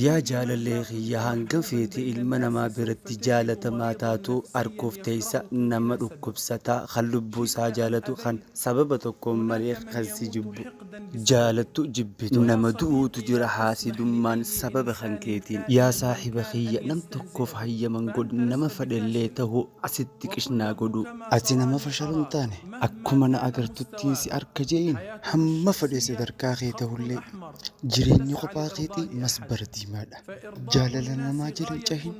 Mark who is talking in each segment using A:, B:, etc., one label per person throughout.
A: Yaa jaalallee kiyya, hanga feete ilma namaa biratti jaalatamaa taatu arguuf teessa nama dhukkubsataa kan lubbuu isaa jaalatu, kan sababa tokkoon malee kan si jibbu, jaalattu jibbitu, nama du'uutu jira haasidummaan sababa kan keetiin. Yaa saahiba kiyya, nam tokkoof hayyama hin godhin, nama fedhellee tahu asitti qishnaa godhuu. Ati nama fashalu hin taane. Akkuma na agartuttiin si arka je'iin. Hamma fedhe sadarkaa kee tahullee. Jireenyi kophaa keetii masbara diimaadha. Jaalala namaa jala hin cahin.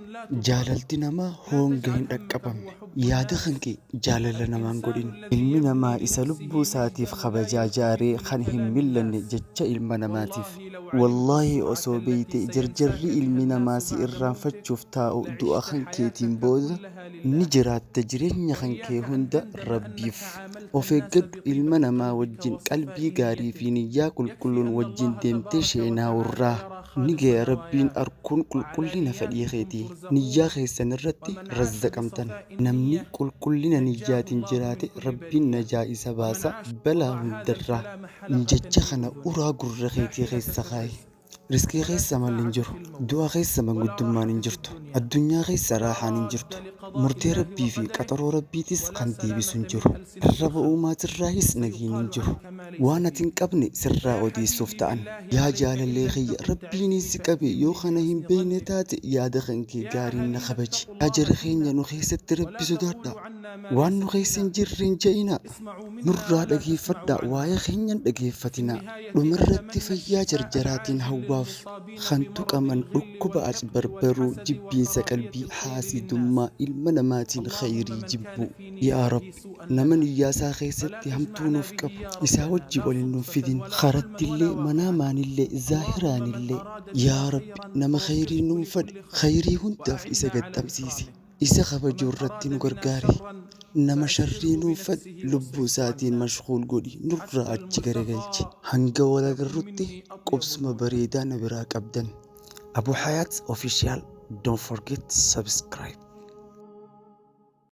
A: Jaalalti namaa hoonga hin dhaqqabamne. Yaada kan kee jaalala namaa hin godhin. Ilmi namaa isa lubbuu isaatiif kabajaa jaaree kan hin millanne jecha ilma namaatiif. Wallaahi osoo beeytee jarjarri ilmi namaa si irraanfachuuf taa'u du'a kan keetiin booda ni jiraatta jireenya kan kee hunda Rabbiif. Of eeggadhu, ilma namaa wajjin qalbii gaarii fi niyyaa qulqulluun wajjin deemtee sheenaawurraa. Ni gaya Rabbiin arkuun qulqullina fedhii keetii. Niyyaa keessan irratti razzaqamtan. Namni qulqullina niyyaatiin jiraate Rabbiin najaa isa baasa balaa hundarraa. Jecha kana uraa gurra keetii keessa kaayi. Rizqii keessa malli hin jiru. Du'a keessa manguddummaan hin jirtu. Addunyaa keessa raahaan hin jirtu. Murtee Rabbii fi qaxaroo Rabbiitis kan deebisu hin jiru. Arraba uumaatirraayis nageenyi hin jiru. Waan ati hin qabne sirraa odeessuuf ta'an. Yaa jaalallee kiyya, Rabbiiniin si qabe, yoo kana hin beekne taate yaada kan kee gaariin na kabaji. Yaa jara keenya, nu keessatti Rabbi sodaadhaa. Waan nu keessa hin jirre hin ja'inaa. Nurraa dhageeffadhaa, waa'ee keenya hin dhageeffatinaa. Dhumarratti fayyaa jarjaraatiin hawwaaf kan tuqaman dhukkuba acbarbaruu, jibbiinsa qalbii, haasidummaa, ilma namaatiin khayrii jibbuu. Yaa Rabbi! Nama niyyaasaa keessatti hamtuu nuuf qabu isaa wajji wal hin nuuf fidin. Karattillee, manaamaanillee, zaahiraanillee. Yaa Rabbi! Nama khayrii nuun fedhe khayrii hundaaf isa gaxxamsiisi. Isa kabajuu irratti nu gargaari. Nama sharrii nuuf fedhe lubbuu isaatiin mashghuul godhi nurraa achi garagalchi. Hanga wal agarrutti qubsuma bareedaa na biraa qabdan. Abu Hayat Official, don't forget subscribe.